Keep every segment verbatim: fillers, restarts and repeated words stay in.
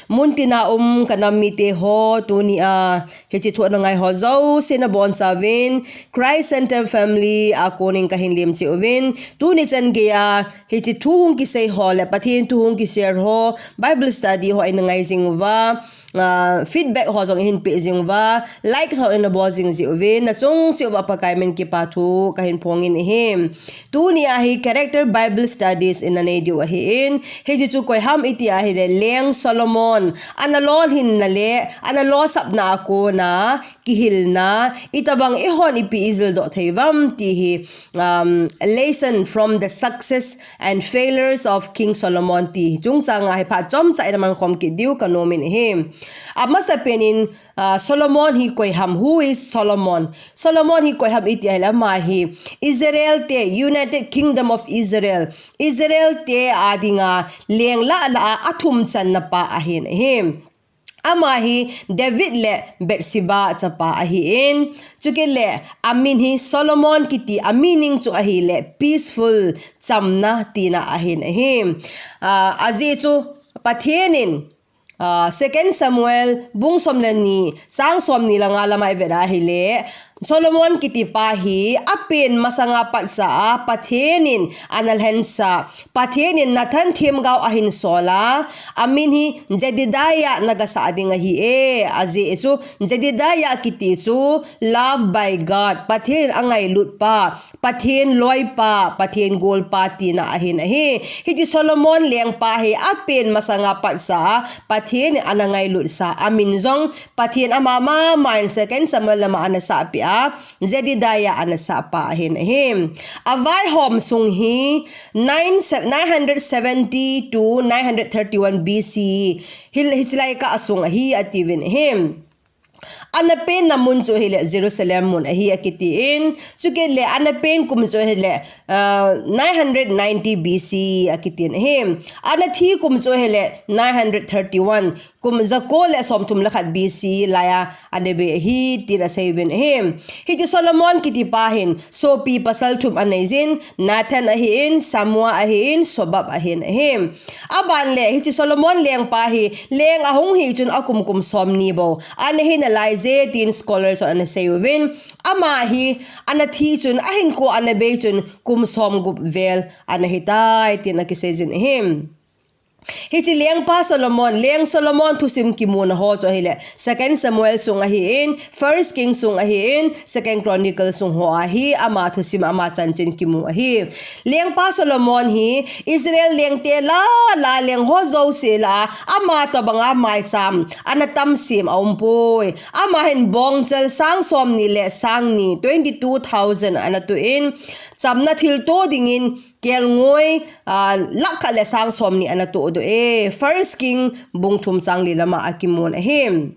Muntina um kanam mite ho, tunia hiche thu ana ngai ho jouse nabonchauvin Christ Center Family a konin kahin lemcheh uvin, tuni chan geiya hiche thu hung kisei ho le Pathen thu hung kishare ho, Bible study ho ina ngai jing uva, ah, feedback ho jong ihin pe jing uva, likes ho ina bol jing jiuvin, nachung cheh uva Pakai min kipathu kahin phongin ahi. Tunia hi character Bible studies ina nei diu ahin, hiche chu koiham iti ahile Leng Solomon ana lolhinna le ana losapna a kona kihilna, itobang eihon ipi ijildoh thei uvam ti hi, um, lesson from the success and failures of King Solomon ti hi chungchanga hi phat chomcha ina mankhom kit diu kanomin ahi. Amasapen in, ah, Solomon hi koiham, who is Solomon? Solomon hi koiham iti ahile ama hi Israel te, United Kingdom of Israel, Israel te a dinga leng lah lah a athum channa pa ahin ahi. Ama hi David le Bathsheba chapa ahin, chukit le amin hi Solomon kiti a meaning chu ahile peaceful, chamna tina ahin ahi. Ah, ajeh chu Pathen in, ah, Second Samuel bung som le ni, chang somni le nga lama ivet ahile, Solomon kitipa hi apen masanga patsa a Pathen in ana lhensah, Pathen in Nathan themgao ahin sol a, amin hi Jedidiah nagasah ding ahi e. Ajeh chu Jedidiah kiti chu love by God, Pathen in angailut pa, Pathen loipa, Pathen golpa tina ahin ahi. Hiche Solomon lengpa hi apen masanga patsa a Pathen in ana ngailutsa, amin jong Pathen ama mama in Second Samuel lama ana sahpeh a, Jedidiah ana sahpa ahin ahi. Avaihom sung hi nine, nine hundred seventy to nine hundred thirty-one B C E. Hi, hiche laitah a sung ahi atiuvin ahi. Ana penna mun chu ahile Jerusalem mun ahi akitin, chukit le ana pen kum chu ahile, ah, nine hundred ninety B C E akitin ahi. Ana thi kum chu ahile nine hundred thirty-one, kum jako le somthum le khat B C E laiya ana bei ahi tin aseiuvin ahi. Hiche Solomon kitipa hin sopi pasal thum anei jin, Nathan ahin, Shammua ahin, Shobab ahin ahi. Aban le hiche Solomon lengpa hi leng ahung hi chun akum kum somni bou ana hi nalai je tin scholars hon ana seiuvin, ama hi ana thi chun ahinkho ana bei chun kum somgup vel ana hitai tin akiseijin ahi. Hiche lengpa Solomon, leng Solomon thusim kimuna ho chu ahile Second Samuel sung ahin, First King sung ahin, Second Chronicle sung ho ahi, ama thusim ama chanchin kimu ahi. Lengpa Solomon hi Israel lengte lah lah leng ho jouse lah a ama tobanga maicham ana tamsem aumpoi. Ama hin bongchal sang somni le sang ni, twenty-two thousand ana toh in, chamna thilto dingin kelngoi, ah, lakh khat le sang somni ana tohdoh e. First King bung thum chang li lama akimun ahi.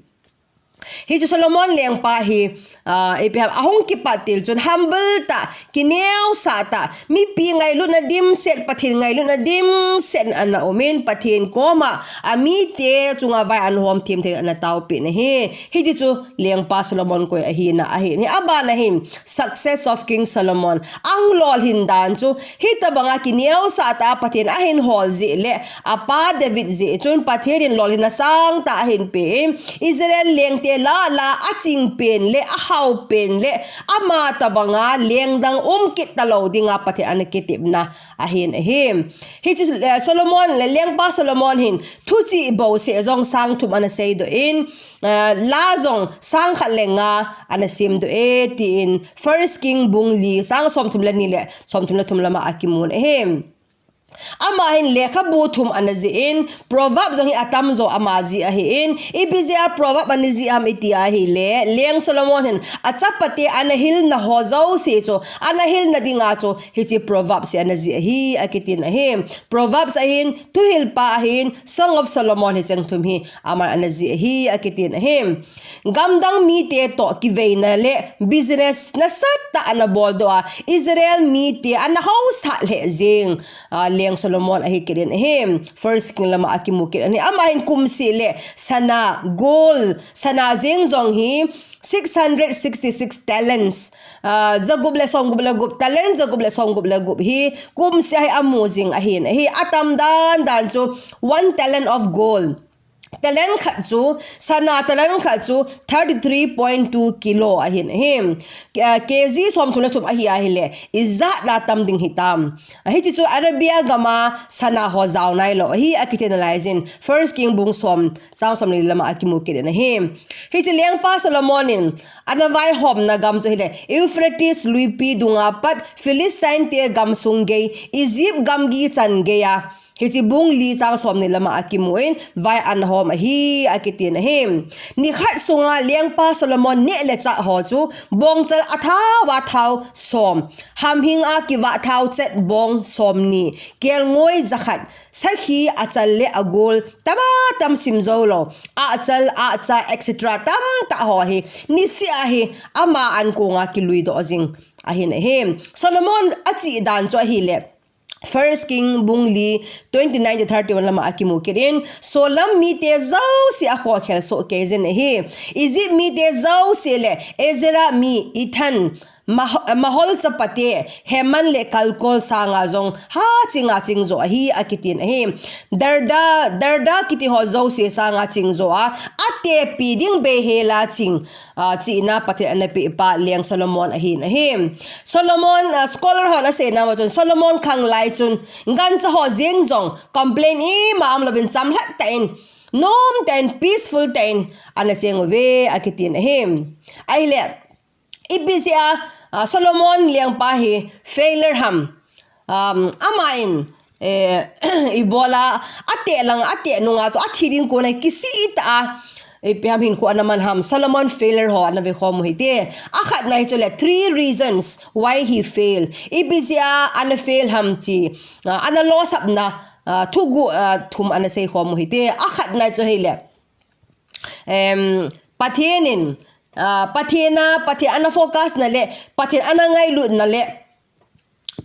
Hiche Solomon lengpa hi, ah, ipi ham, ahung kipat til chun humble tah, kineosah tah, mipi ngailutna dimset, Pathen ngailutna dimset ana umin, Pathen koma amite chunga vai ana hom themthem ana taopeh in ahi. Hiti chu lengpa Solomon koi ahina ahin. Hi abana hin success of King Solomon, ahung lolhin dan chu hitobanga kineosah tah a Pathen ahin hol jeh le apa David jeh chun Pathen in lolhinna sangtah ahin pe in, Israel lengte lah lah a aching pen le ahao pen le ama tobanga lengdang um kit talou dinga Pathen ana kitepna ahin ahi. Hiche, eh, Solomon le lengpa Solomon hin thuchih bouseh jong sang thum ana seidoh in, eh, la jong sang khat le nga ana semdoh e, tin First King bung li chang somthum le ni le somthum le thum lama akimun ahi. Ama hin lekhabu thum ana jih in, Proverb jong hi atamjo ama jih ahin, ipi jeh a Proverb ana jih ham iti ahile, leng Solomon hin achapate ana hilna ho jouse chu, ana hilna dinga chu hiche Proverbs hi ana jih ahi, akitin ahi. Proverbs ahin, Thuhilpa ahin, Song of Solomon hi cheng thum hi aman ana jih ahi, akitin ahi. Gamdang mite toh kiveina le business nasatah ana boldoh a, Israel mite ana haosat lheh jeng, ah, leng Solomon ahi kit in ahi. First King lama akimu kit in ahi. Ama hin kumseh le sana, gold, sana jeng jong hi six hundred sixty-six talents, ah, jagup le somgup le gup, talent jagup le somgup le gup hi kumseh a hi amu jing ahin ahi. Atam dan dan chu one talent of gold, Talent khat chu, sana talent khat chu thirty three point two kilo ahin ahi. K- ah, K G som thum le thum ahi ahile, ijat a tam ding hitam. Hiche chu Arabia gam a sana ho jao nailou ahi akiti nalai jin, First King bung som, chang som ni lama akimu kit in ahi. Hiche lengpa Solomon in ana vaihomna gam chu hile, Euphrates luipi dunga pat Philistine te gam sung gei, Egypt gamgi chan gei a, hiche bung li chang som ni lama akimu in, vai ana hom ahi, akitin ahi. Nikhat sunga lengpa Solomon neh le chah ho chu bongchal athau a thau som, hamhing a kivah thau chet bong som ni, kelngoi jakhat, sakhi achal le agol, tama tam sim jou lou, achal, acha, et cetera tamtah ho hi, niseh a hi, ama ankong a kilui doh jing ahin ahi. Solomon achih dan chu ahile, First King bung li, twenty nine to thirty one lama akimu kit in, Solam mite jouse akhokhel soh kei jin ahi. Egypt mite jouse le Ezra mi Ethan, Mah-, Mahol chapate, Heman le Kalkol sanga jong ha ching a ching jo ahi akitin ahi. Darda, Darda kiti ho jouse sanga ching jo a, atepi ding beihel a ching, ah, chihna Pathen ana peh pa leng Solomon ahin ahi. Solomon, ah, scholar hon aseina uva chun, Solomon khanglai chun, gancha ho jeng jong complain ima umlouvin chamlhat tah in, nom tah in, peaceful tah in ana cheng uve akitin ahi. Ahile, ipi jeh a, ah, Solomon lengpa hi failure ham? Um, ama in, eh, ibola, ateh lang, ateh nunga chu athi ding kon a kisih tah a, ipi ham hinkho ana man ham? Solomon failure ho ana vekhom u hite. Akhatna hi chule three reasons why he fail. Ipi jeh a ana fail ham ti, ah, ana losapna, ah, thuguh, ah, thum ana seikhom u hite. Akhatna chu hile, em, Pathen in, ah, Pathen a, Pathen ana focus na le, Pathen ana ngailutna le,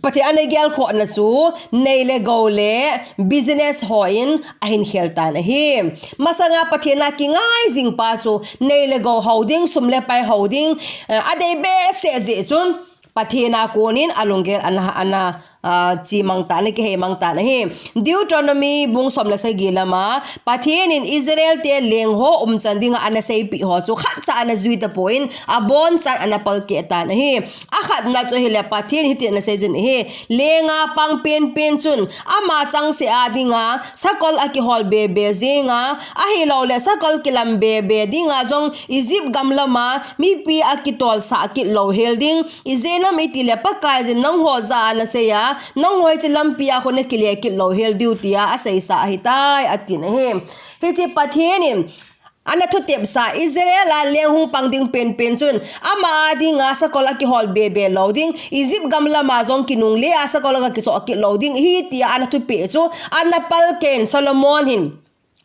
Pathen ana gelkhohna chu nei le gou le business hon ahin khel tan ahi. Masanga Pathen a kingai jing pa chu nei le gou hou ding, sum le pai hou ding, eh, adei behseh jeh chun Pathen a konin alunggel ana, ana, ah, chemang tan, ana kihei mang tan ahi. Deuteronomy bung som le sagi lama, Pathen in Israel te leng ho umchan dinga ana seipeh ho chu khatcha ana jui tapon, abonchan ana palkeh tan ahi. Akhatna chu hile Pathen hitin ana seijin ahi. Lenga pang penpen chun ama changseh a dinga sakol akihol bebe jenga, ahilouleh sakol kilam bebe dinga jong Egypt gam lama mipi akitolsah kit louhel ding, ijeh inem itile Pakaiyin nangho jah a ana sei a, nangho hiche lampi a khun nakile kit louhel diu tia aseisa ahitai atin ahi. Hiche Pathen in ana thutepsa Israel a leng hung pang ding penpen chun ama a dinga sakol akihol bebe lou ding, Egypt gam lama jong kinungle a sakol aga kichoh kit lou ding ahi tia ana thupeh chu ana palkeh in Solomon hin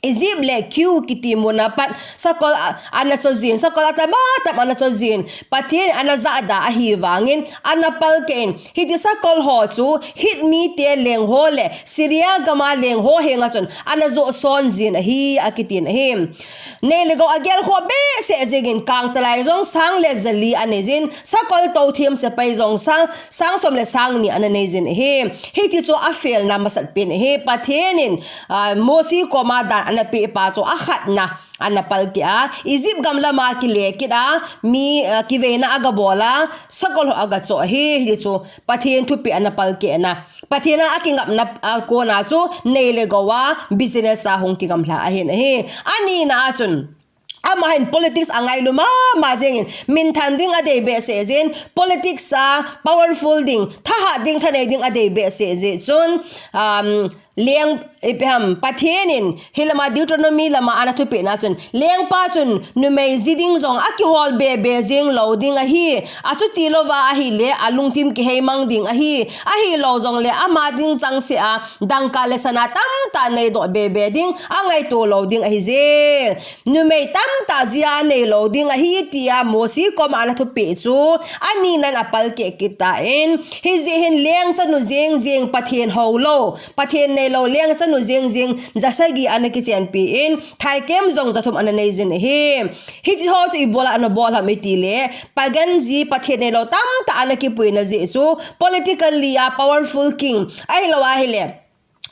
Egypt le Kir kiti muna pat sakol a, ana chojin, sakol atam atam ana chojin, Pathen ana jahda ahi vangin ana palkeh in, hiche sakol ho chu Hit mite leng ho le Syria gama leng ho henga chun ana johson jin ahi akitin ahi. Nei le gou agelkhoh behseh jengin kangtalai jong sang le jali anei jin, sakol touthem sepai jong sang, sang som le sang ni ana nei jin ahi. Hiti chu afailna masat pen ahi. Pathen in, ah, Mosi koma dan ana peh pa chu akhatna ana palkeh a, Egypt gam lama kile kit a, mi, ah, kiveina aga bol a, sakol ho aga choh ahi. Hiti chu Pathen thupeh ana palkehna, Pathen a akingapna, ah, kona chu nei le gou a business a hung kigamlha ahin ahi. Anina a chun ama hin politics angailu mama jengin, minthang ding adei behseh jin, politics a powerful ding, thahat ding, thanei ding adei behseh jeh chun, um, leng, ipi ham, Pathen in hilama Deuteronomy lama ana thupehna chun, lengpa chun numei ji ding jong akihol bebe jeng lou ding ahi, achuti louva ahile alungthim kiheimang ding ahi, ahilou jongle ama ding changseh a dangka le sana tamtah neidoh bebe ding, angaito lou ding ahi jel. Numei tamtah jia neilou ding ahi tia Mosi koma ana thupeh chu aninan apalkeh kit tan, hijeh hin leng chanu jeng jeng Pathen houlou, Pathen neilou leng chanu jeng jeng ja sagi ana kichenpi in, thaikem jong ja thum ana nei jin ahi. Hiti ho chu ibola ana bol ham itile, pagan ji Pathen neilou tamtah ana kipuina jeh chu, politically a powerful king, ahilou ahile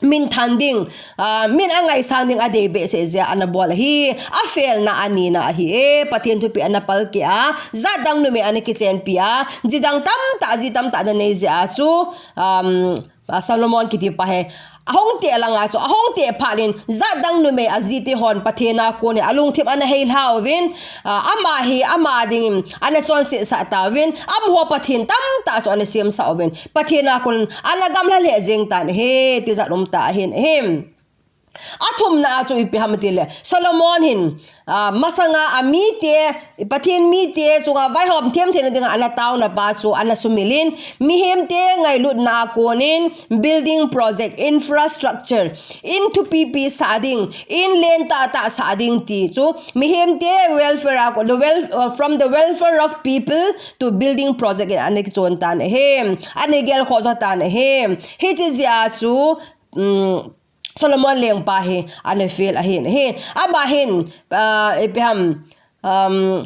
min than ding, ah, min angaisang ding adei behseh jeh a ana bol ahi. Afelna anina ahi e, Pathen thupeh ana palkeh a, jatdang numei ana kichenpi a, jidang tamtah, ji tamtah ana nei jeh a chu, um, ah, Solomon kitipa hi ahung teh langa chu, ahung teh phat in, jatdang numei ajite hon Pathen a konin alungthim ana heilha uvin, ah, ama hi ama dingin ana chonset sah tauvin, amaho pathen tamtah chu ana semsah uvin, Pathen a kon ana gamla lheh jeng tan ahi, tijat um tah ahin ahi. Athumna a chu ipi ham itile, Solomon hin, ah, masanga amite, Pathen mite chunga vaihom themtheina dinga ana taona pa chu ana sumil in, mihemte ngailutna a konin building project, infrastructure, in thupipi sah ding, in len tahtah sah ding ti chu, mihemte welfare a kon, the wel-, uh, from the welfare of people to building project in ana kichon tan ahi, ana gelkhoh jo tan ahi. Hiche jeh a chu, um, Solomon lengpa hi ana fel ahin ahi. Ama hin, ah, ipi ham, um,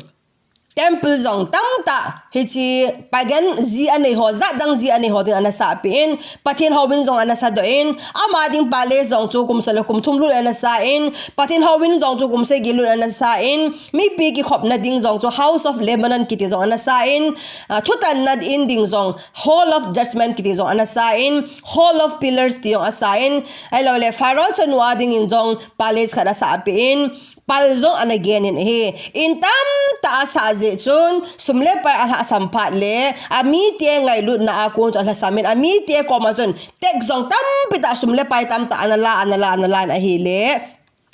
temple jong tamtah, hiche pagan ji anei ho, jatdang ji anei ho ding ana sahpeh in, Pathen houin jong ana sadoh in, ama ding palace jong chu kum som le kum thum lut ana sa in, Pathen houin jong chu kum sagi lut ana sa in, mipi kikhopna ding jong chu House of Lebanon kiti jong ana sa in, ah, thutanna in ding jong Hall of Judgment kiti jong ana sa in, Hall of Pillars ti jong asa in, ahilouleh Pharaoh chanu a dingin jong palace khat asahpeh in, pal jong ana gen in ahi. In tamtah asah jeh chun, sum le pai alhahsam phat le, amite ngailutna a kon chu alhasam in, amite koma chun tax jong tampi tah, sum le pai tamtah ana la, ana la, ana la in ahile.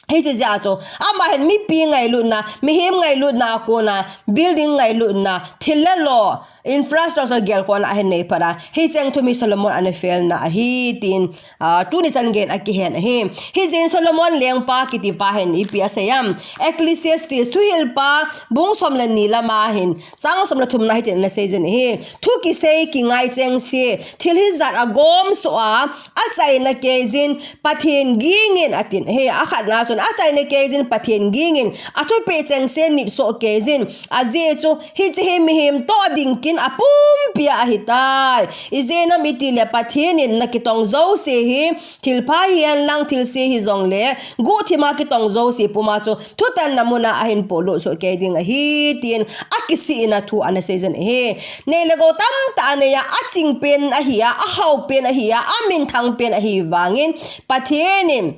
Hiche jeh a chu, ama hin mipi ngailutna, mihem ngailutna a kona, building ngailutna, thil le lo, infrastructure gelkhohna ahin nei phat a, hicheng thum hi Solomon ana felna ahi tin, ah, tuni chan geiyin akihen ahi. Hijeh in Solomon lengpa kitipa hin ipi asei ham. Ecclesiastes thuhilpa bung som le ni lama hin, chang som le thumna hitin ana seijin ahi. Thu kisei kingai chengse, thil hijat agomsoh a, achaina keijin, Pathen gingin atin. Hi, akhatna chun achaina keijin Pathen gingin, athupeh chengse nitsoh keijin. Ajeh chu, hiche hi mihem toh ding kin apumpia ahitai. Ijeh inem itile Pathen in nakitong jouse hi, thilpha hihen lang thilse hijongle, guhthima kitong jouse puma chu, thutanna muna ahin polut soh kei ding ahi, tin akisihna thu ana seijin ahi. Nei le gou tamtah anei a, aching pen ahi a, ahao pen ahi a, aminthang pen ahi vangin, Pathen in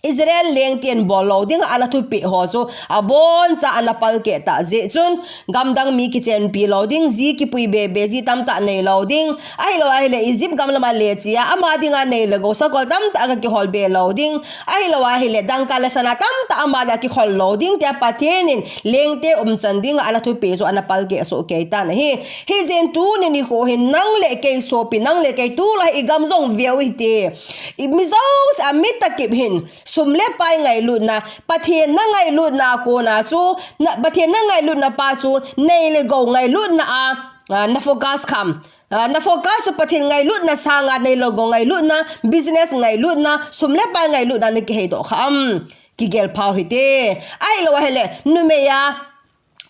Israel lengten bol lou dinga ana thupeh ho chu, aboncha ana palkeh tah jeh chun, gamdang mi kichenpi lou ding, ji kipui bebe, ji tamtah nei lou ding, ahilou ahile Egypt gam lama le che a, ama dinga nei le gou sakol tamtah aga kihol be lou ding, ahilou ahile dangka le sana tamtah ama dinga kikhol lou ding, tia Pathen in lengte umchan dinga ana thupeh chu ana palkeh soh kei tan ahi. Hijeh in tuni nikho hin nang le kei sopi, nang le kei tulai igam jong veu hite. I mi jouse a mi takip hin, sum le pai ngailutna, Pathen na ngailutna a kona chu, na, Pathen na ngailutna pa chu, nei le gou ngailutna a, a, na focus kham. A, na focus chu Pathen ngailutna sanga nei le gou ngailutna, business ngailutna, sum le pai ngailutna na kiheidoh kham. Kigel phau hite. Ahilou ahile, numei a,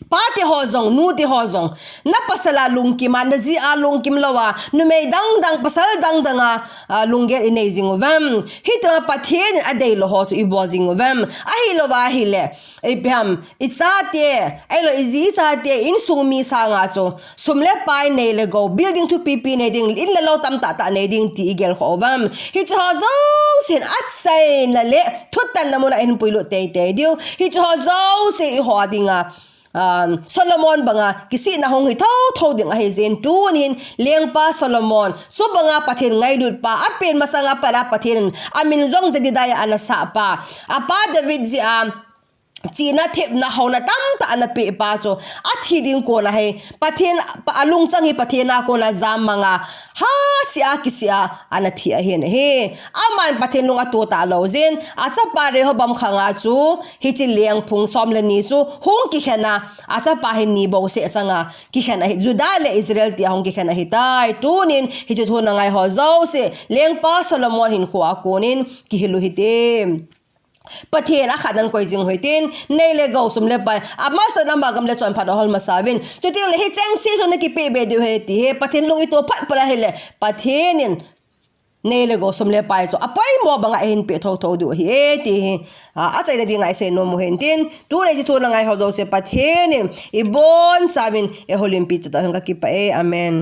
pate ho jong, nute ho jong, na pasal a lungkim a, na ji a lungkim lou a, numei dang dang, pasal dang dang a, a, lunggel inei jing uvem. Hitia Pathen in adeilou ho chu ibol jing uvem. Ahilou ahile, ipi ham, ichate, ahilou iji ichate, insung mi sanga chu, sum le pai nei le gou, building thupipi nei ding, in le lou tamtah tah nei ding ti igel kho uvem. Hiche ho jousen achaina le thutanna muna ihin puilut teitei diu. Hiche ho jouse iho dinga, um, Solomon banga kisihna hung hi thotho ding ahi jeh in tunin lengpa Solomon, chubanga Pathen ngailutpa, apen masanga pat a Pathen in amin jong Jedidiah ana sahpa, apa David jeh a chihna, thepna, houna tamtah ana pehpa chu, athi ding kona hi, Pathen, pa, alungchang hi Pathen a kona jammanga, hasea kisea ana thi ahin ahi. Aman Pathen lung ato talou jeh in, achapa Rehoboam khanga chu, hiche lengphung som le ni chu, hung kikhen a, achapa hi ni bouseh changa kikhen ahi, Judah le Israel tia hung kikhen ahitai. Tunin, hiche thu na ngai ho jouse, lengpa Solomon hinkhoa konin, kihil u hite. Pathen akhatnan koi jing u hitin, nei le gou, sum le pai, a masa nama gam le chonphat ahol masa uvin. Chuteng le hicheng se chu na kipeh be diu ahi ti hi, Pathen lung ito phat phat ahile, Pathen in nei le gou, sum le pai chu apoimo banga eihin pe thotho diu ahi e ti hi, a, achaina dinga isei nom u ahin tin, tuni hiche thu nangai ho jouse Pathen in ibonchauvin eiholimpi chet tauhen, kakipah e. Amen.